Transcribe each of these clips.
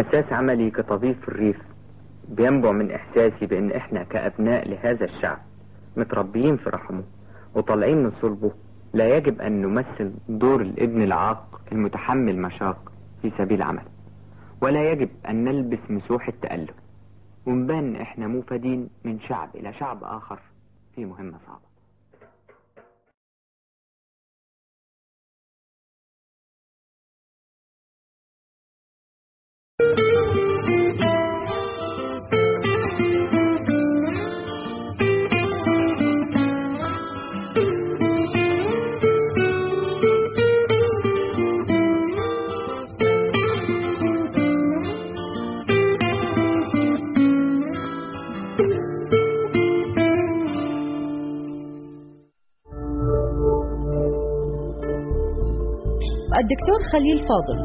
أساس عملي كطبيب في الريف بينبع من إحساسي بأن إحنا كأبناء لهذا الشعب متربيين في رحمه وطالعين من صلبه، لا يجب أن نمثل دور الابن العاق المتحمل مشاق في سبيل عمل، ولا يجب أن نلبس مسوح التأله ونبان إحنا موفدين من شعب إلى شعب آخر في مهمة صعبة. الدكتور خليل فاضل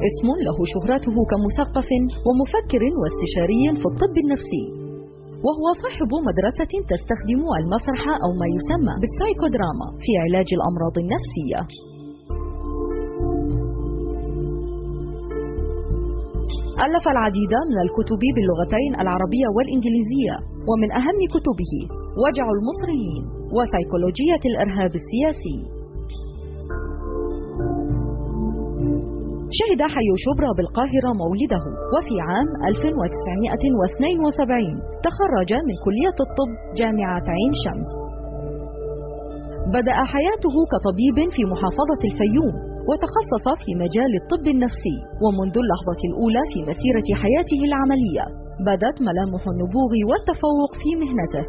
اسم له شهرته كمثقف ومفكر واستشاري في الطب النفسي، وهو صاحب مدرسة تستخدم المسرح أو ما يسمى بالسايكودراما في علاج الأمراض النفسية. ألف العديد من الكتب باللغتين العربية والإنجليزية، ومن أهم كتبه وجع المصريين وسيكولوجية الإرهاب السياسي. شهد حي شبرا بالقاهرة مولده، وفي عام 1972 تخرج من كلية الطب جامعة عين شمس. بدأ حياته كطبيب في محافظة الفيوم، وتخصص في مجال الطب النفسي، ومنذ اللحظة الأولى في مسيرة حياته العملية بدت ملامح النبوغ والتفوق في مهنته.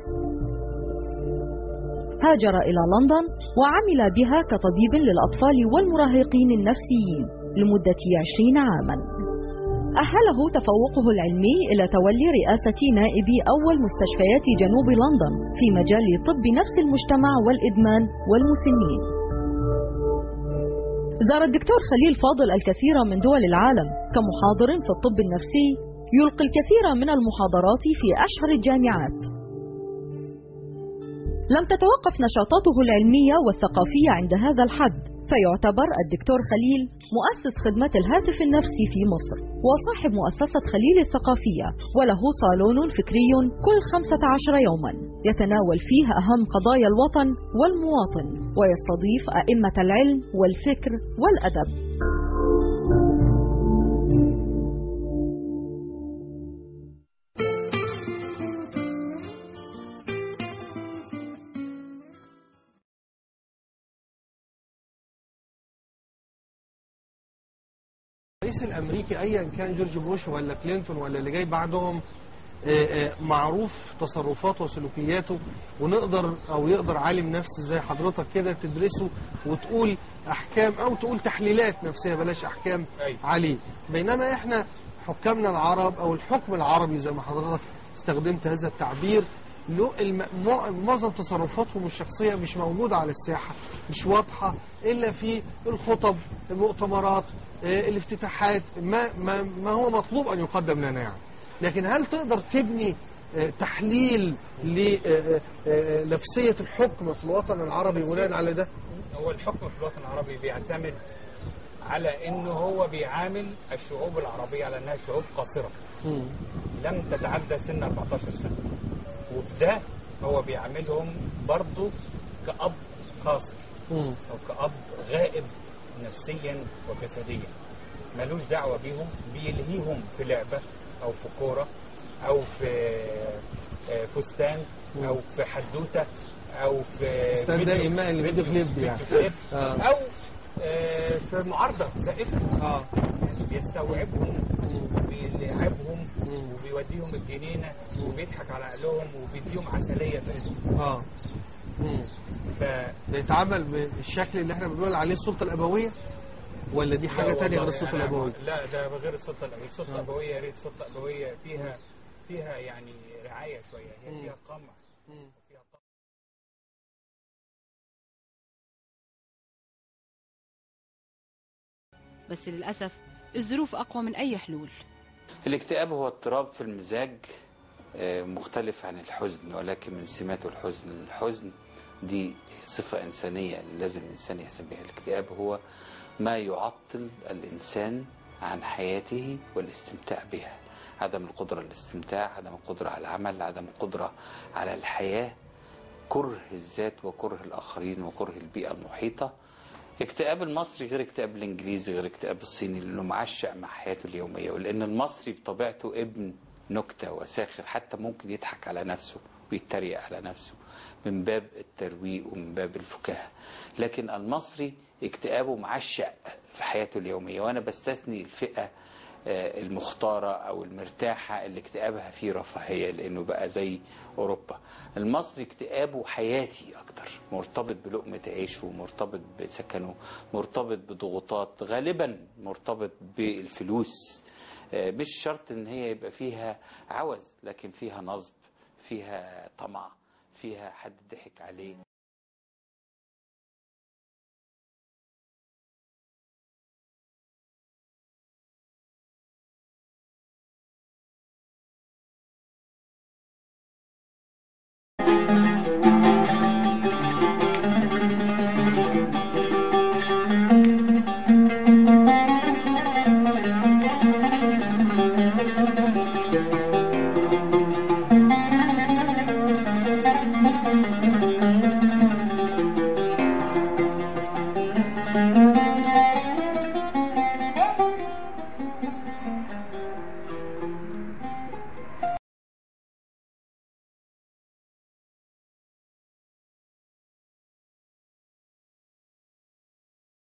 هاجر إلى لندن وعمل بها كطبيب للأطفال والمراهقين النفسيين لمدة 20 عاما. أهله تفوقه العلمي إلى تولي رئاسة نائب أول مستشفيات جنوب لندن في مجال طب نفس المجتمع والإدمان والمسنين. زار الدكتور خليل فاضل الكثير من دول العالم كمحاضر في الطب النفسي، يلقي الكثير من المحاضرات في أشهر الجامعات. لم تتوقف نشاطاته العلمية والثقافية عند هذا الحد، فيعتبر الدكتور خليل مؤسس خدمة الهاتف النفسي في مصر وصاحب مؤسسة خليل الثقافية، وله صالون فكري كل 15 يوما يتناول فيه أهم قضايا الوطن والمواطن، ويستضيف أئمة العلم والفكر والأدب. الرئيس الامريكي ايا كان جورج بوش ولا كلينتون ولا اللي جاي بعدهم معروف تصرفاته وسلوكياته، ونقدر او يقدر عالم نفس زي حضرتك كده تدرسه وتقول احكام او تقول تحليلات نفسية، بلاش احكام عليه. بينما احنا حكامنا العرب او الحكم العربي زي ما حضرتك استخدمت هذا التعبير، معظم تصرفاتهم الشخصية مش موجودة على الساحة، مش واضحة الا في الخطب، المؤتمرات، الافتتاحات، ما هو مطلوب أن يقدم لنا يعني. لكن هل تقدر تبني تحليل لنفسية الحكم في الوطن العربي بناء على ده؟ هو الحكم في الوطن العربي بيعتمد على أنه هو بيعامل الشعوب العربية على أنها شعوب قاصرة لم تتعدى سن 14 سنة، وفي ده هو بيعاملهم برضه كأب قاصر أو كأب غائب نفسيا وجسديا، ملوش دعوة بيهم، بيلهيهم في لعبة أو في كورة أو في فستان أو في حدوتة أو في فستان ده إما اللي فيديو كليب يعني، أو في معارضة زائفة. يعني بيستوعبهم وبيلعبهم وبيوديهم الجنينة وبيضحك على عقلهم وبيديهم عسلية في ايدهم. بيتعامل بالشكل اللي احنا بنقول عليه السلطة الابوية، ولا دي حاجة ثانية غير السلطة الابوية؟ لا، ده غير السلطة الابوية. السلطة الابوية يا ريت السلطة الابوية فيها يعني رعاية شوية، هي فيها قمع. بس للاسف الظروف اقوى من اي حلول. الاكتئاب هو اضطراب في المزاج مختلف عن الحزن، ولكن من سماته الحزن. الحزن دي صفة إنسانية لازم الإنسان يحسن بها. الاكتئاب هو ما يعطل الإنسان عن حياته والاستمتاع بها، عدم القدرة على الاستمتاع، عدم القدرة على العمل، عدم القدرة على الحياة، كره الذات وكره الآخرين وكره البيئة المحيطة. اكتئاب المصري غير اكتئاب الإنجليزي غير اكتئاب الصيني، لأنه معشق مع حياته اليومية، ولأن المصري بطبيعته ابن نكتة وساخر، حتى ممكن يضحك على نفسه ويتريق على نفسه من باب الترويق ومن باب الفكاهة. لكن المصري اكتئابه معشق في حياته اليومية، وأنا بستثني الفئة المختارة أو المرتاحة اللي اكتئابها فيه رفاهية لأنه بقى زي أوروبا. المصري اكتئابه حياتي أكتر، مرتبط بلقمة عيشه، مرتبط بسكنه، مرتبط بضغوطات، غالبا مرتبط بالفلوس. مش شرط إن هي يبقى فيها عوز، لكن فيها نصب، فيها طمع، فيها حد ضحك عليه.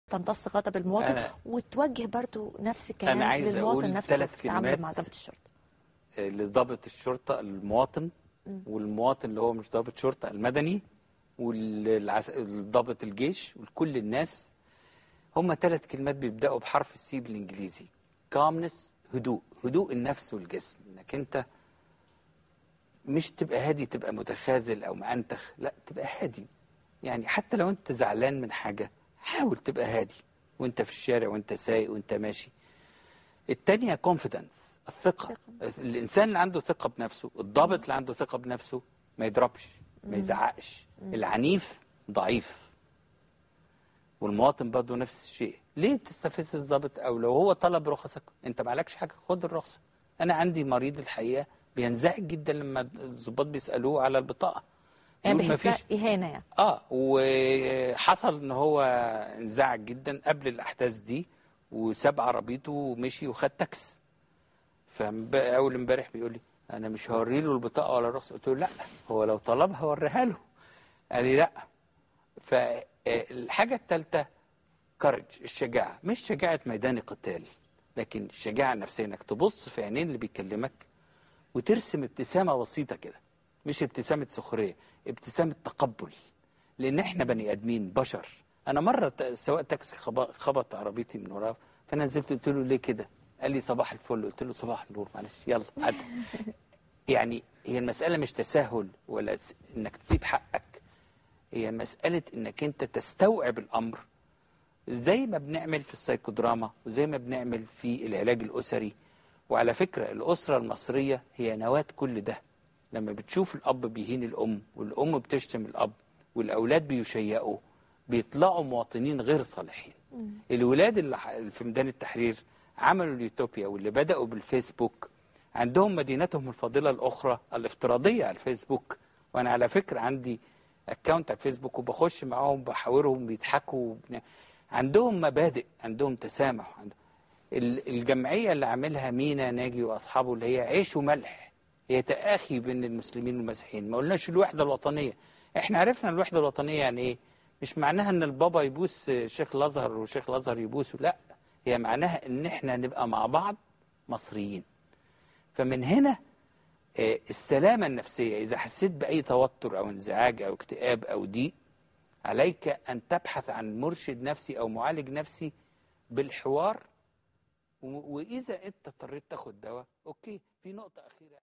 تمتص غضب المواطن وتوجه برضو نفس الكلام للمواطن نفسه في التعامل مع ضابط الشرطة. لضابط الشرطة المواطن، والمواطن اللي هو مش ضابط شرطه المدني، والضابط الجيش، وكل الناس. هم 3 كلمات بيبداوا بحرف ال C بالانجليزي: calmness، هدوء، هدوء النفس والجسم، انك انت مش تبقى هادي تبقى متخاذل او مأنتخ، لا تبقى هادي. يعني حتى لو انت زعلان من حاجة حاول تبقى هادي وانت في الشارع وانت سايق وانت ماشي. التانية confidence، الثقة. الإنسان اللي عنده ثقة بنفسه، الضابط اللي عنده ثقة بنفسه ما يضربش، ما يزعقش. العنيف ضعيف. والمواطن برضه نفس الشيء. ليه تستفز الضابط؟ أو لو هو طلب رخصك انت معلكش حاجة، خد الرخصة. أنا عندي مريض الحقيقة بينزعج جدا لما الضباط بيسألوه على البطاقة، يعني بيحسها إهانة يعني. وحصل إن هو انزعج جدا قبل الأحداث دي، وساب عربيته ومشي وخد تاكس. فأول امبارح بيقول لي أنا مش هوري له البطاقة ولا الرخصة. قلت له لا، هو لو طلبها وريها له. قال لي لا. فالحاجة الثالثة كارج، الشجاعة. مش شجاعة ميدان قتال، لكن الشجاعة النفسية، إنك تبص في عينين اللي بيكلمك وترسم ابتسامة بسيطة كده، مش ابتسامة سخرية، ابتسامة تقبل، لأن احنا بني آدمين بشر. أنا مرة سواق تاكسي خبط عربيتي من وراه، فأنا نزلت قلت له ليه كده؟ قال لي صباح الفل. قلت له صباح النور، معلش يلا عدى. يعني هي المسألة مش تساهل ولا إنك تسيب حقك، هي مسألة إنك أنت تستوعب الأمر، زي ما بنعمل في السايكودراما وزي ما بنعمل في العلاج الأسري. وعلى فكرة الأسرة المصرية هي نواة كل ده. لما بتشوف الأب بيهين الأم، والأم بتشتم الأب، والأولاد بيشيئوا، بيطلعوا مواطنين غير صالحين. الولاد اللي في ميدان التحرير عملوا اليوتوبيا، واللي بدأوا بالفيسبوك عندهم مدينتهم الفاضلة الأخرى الافتراضية على الفيسبوك. وأنا على فكرة عندي account على الفيسبوك وبخش معاهم بحاورهم، بيضحكوا، عندهم مبادئ، عندهم تسامح. الجمعية اللي عاملها مينا ناجي وأصحابه اللي هي عيش وملح، هي تآخي بين المسلمين والمسيحيين. ما قلناش الوحدة الوطنية، احنا عرفنا الوحدة الوطنية يعني ايه. مش معناها ان البابا يبوس شيخ الازهر وشيخ الازهر يبوسه، لا، هي معناها ان احنا نبقى مع بعض مصريين. فمن هنا السلامة النفسية. اذا حسيت بأي توتر او انزعاج او اكتئاب او ضيق، عليك ان تبحث عن مرشد نفسي او معالج نفسي بالحوار. واذا انت اضطريت تاخد دواء، okay. في نقطة أخيرة.